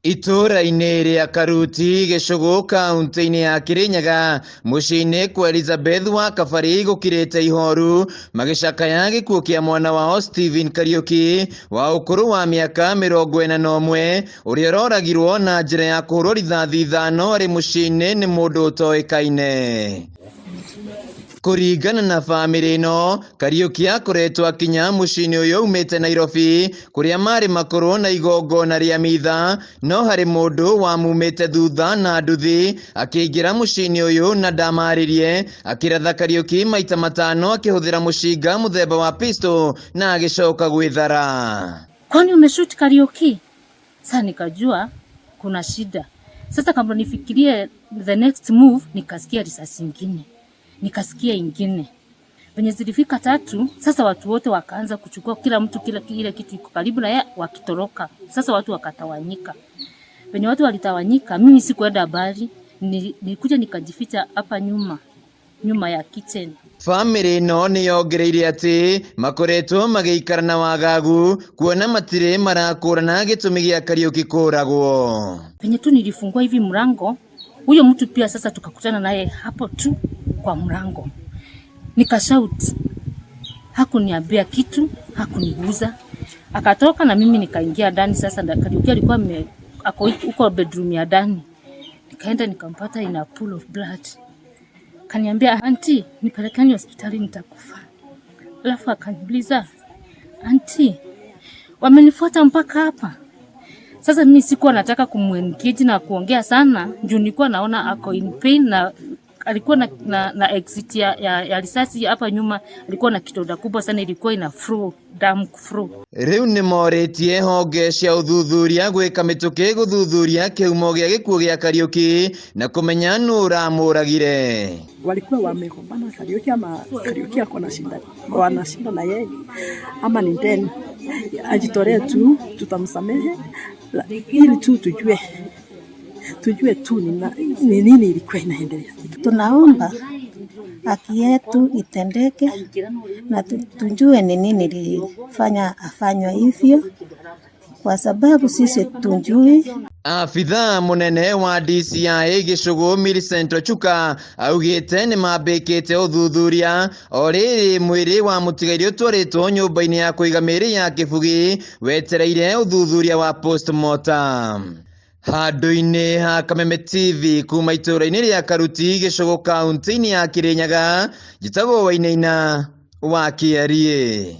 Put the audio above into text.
Itũũra-inĩ rĩa Karuti, Gĩcũgũ, kaunti-inĩ ya Kirinyaga, mũciĩ-inĩ kwa Elizabeth wa Kabari gũkirĩte ihoru magĩcakaya gĩkuũ kĩa mwana wao Stephen Kariuki wa ũkũrũ wa mĩaka 41, ũrĩa ũroragirwo na njĩra ya kũhũrwo rithathi 5 arĩ mũciĩ-inĩ nĩ mũndũ ũtoĩkaine. Kũringana na bamĩrĩ ĩno, Kariuki akoretwo akinya mũciĩ-inĩ ũyũ aumĩte Nairobi kũrĩa marĩ makorwo na igongona rĩa mitha, no harĩ mũndũ wamumĩte thutha na nduthi akĩingĩra mũciĩ-inĩ ũyũ na ndamarĩrie, akĩratha Kariuki maita 5 akĩhũthĩra mũcinga mũthemba wa pistol na agĩcoka gwĩthara. Kwani umeshoot Kariuki? Sasa nikajua kuna shida. Sasa kabla nifikirie the next move, nikasikia risasi ingine. Nikasikia ingine. Penye zilifika 3, sasa watu wote wakaanza kuchukua kila mtu kila ile kitu iko karibu na yeye wakitoroka. Sasa watu wakatawanyika. Penye watu walitawanyika, mimi sikuenda mbali, nilikuja nikajificha hapa nyuma, nyuma ya kitchen. Bamĩrĩ ĩno nĩ yongereire atĩ makoretwo magĩikara na wagagu kuona matirĩ marakũrana gĩtũmi gĩa Kariuki kũragwo. Penye tu nilifungua hivi mlango, huyo mtu pia sasa tukakutana naye hapo tu kwa mlango. Nikashout. Hakuniambia kitu, hakuniguza. Akatoka na mimi nikaingia ndani. Sasa Kariuki alikuwa ako huko bedroom ya ndani. Nikaenda nikampata in a pool of blood. Kaniambia, auntie, nipelekeni hospitali nitakufa. Alafu akaniuliza, auntie, wamenifuata mpaka hapa? Sasa mimi sikuwa nataka kumuengage na kuongea sana, juu nilikuwa naona ako in pain na alikuwa na exit ya risasi hapa nyuma, alikuwa na kidonda kubwa sana, ilikuwa ina flow, damu flow. Rĩu nĩ morĩtie honge cia ũthuthuria gwĩka mĩtũkĩ gũthuthuria kĩhumo gĩa gĩkuũ gĩa Kariuki na kũmenya nũ ũramũragire. Walikuwa wamegombana Kariuki ama Kariuki ako na shida, wanashinda na yeye ama ni deni, ajitolee tu, tutamsamehe ili tu tujue tu ni nini ilikuwa inaendelea. Tunaomba haki yetu itendeke na tujue ni nini ilifanya afanywe hivyo, kwa sababu sisi tujui. Abithaa mũnene wa DCI Gĩcũgũ Millicent Ochuka augĩte nĩ mambĩkĩte ũthuthuria o rĩrĩ mwĩrĩ wa mũtigairĩ ũtwarĩtwo nyũmba-inĩ ya kũiga mĩĩrĩ ya Kĩbugi wetereire ũthuthuria wa postmortem. Handũ-inĩ ha Kameme TV kuma itũũra-inĩ rĩa Karuti Gĩcũgũ kaunti-inĩ ya Kirinyaga, njĩtagwo Wainaina wa Kĩariĩ.